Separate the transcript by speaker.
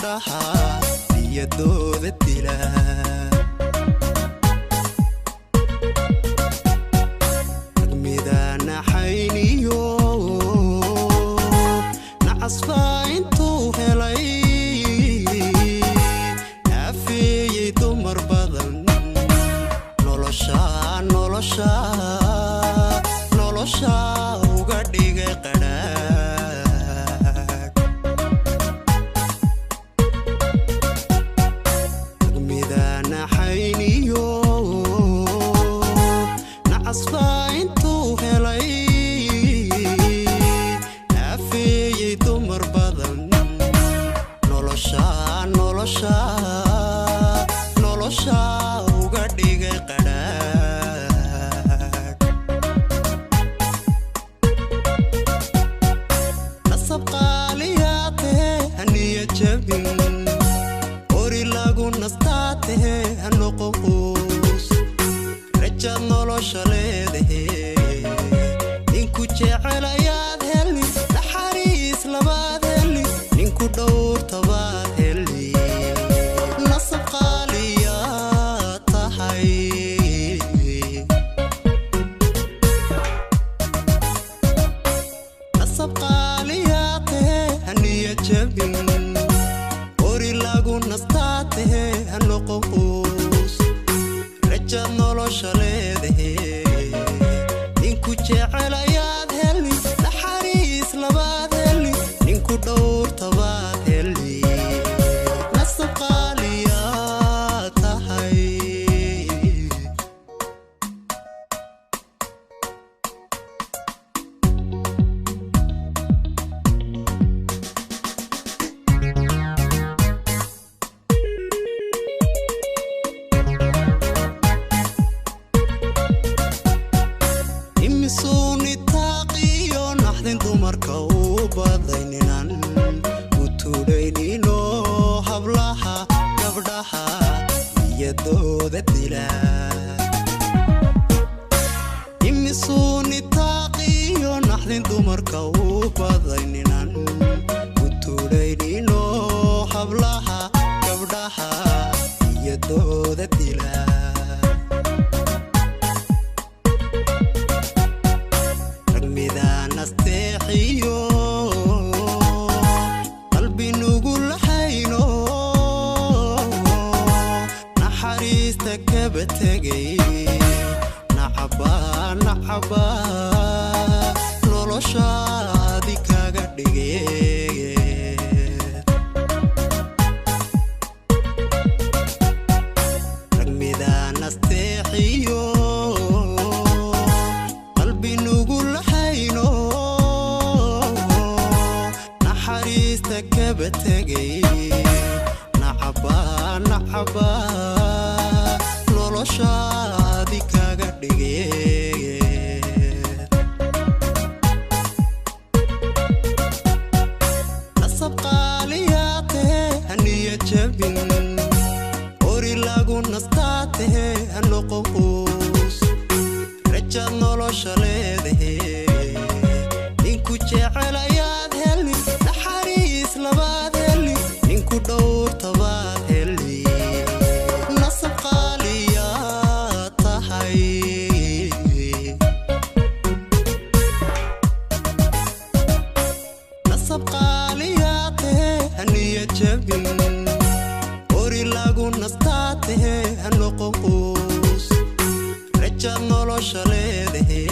Speaker 1: Gabdhaha niyadooda dila. Rag midaanaxayniyo nacasfaa intuu helay naafeeyey dumar badan, nolosha nolosha nolosha uga dhigay qadhaadh. Rag midaanaxayniyo nacasfaa intuu helay naafeeyey dumar badan, nolosha nolosha nolosha uga dhigay qadhaadh. Nasab qaaliyaa tahe, haniya jabin, ori lagu nastaa tahe, ha noqon quus, rajaad nolosha leedahe. Ninku jecel ayaad heli, naxariis labaad heli, ninku dhowrtabaad heli. Nasab qaaliyaa tahay. Nasab qaaliyaa tahe, haniya jabin, ori lagu nastaa tahe, ha noqon quus, rajaad nolosha leedahe. Ninku jecel ayaad heli, naxariis labaad heli, ninku dhowrtabaad heli. Nasab qaaliyaa tahay. Imisuuni taaqiyo naxdin dumarka uu badayninan u tudhaynino hablaha gabdhaha niyadooda dila. Imisuuni taaqiyo naxdin dumarka uu badayninan u tudhaynino hablaha gabdhaha niyadooda dila. Rag midaanasteexiyo qalbi nugu lahayno naxariista kaba tegay, nacaba nacaba noloshaadi kaga dhige. Rag midaanasteexiyo qalbi nugu lahayno naxariista kaba tegay, nacaba nacaba noloshaadi kaga dhige. Nasab qaaliyaa tahe, haniya jabin, ori lagu nastaa tahe, ha noqon quus, rajaad nolosha leedahe. Ninku jecel ayaad heli, naxariis labaad heli, ninku dhowrtabaad heli. Nasab qaaliyaa tahay. Nasab qaaliyaa tahe, haniya jabin, ori lagu nastaa tahe, ha noqon quus, rajaad nolosha leedahe.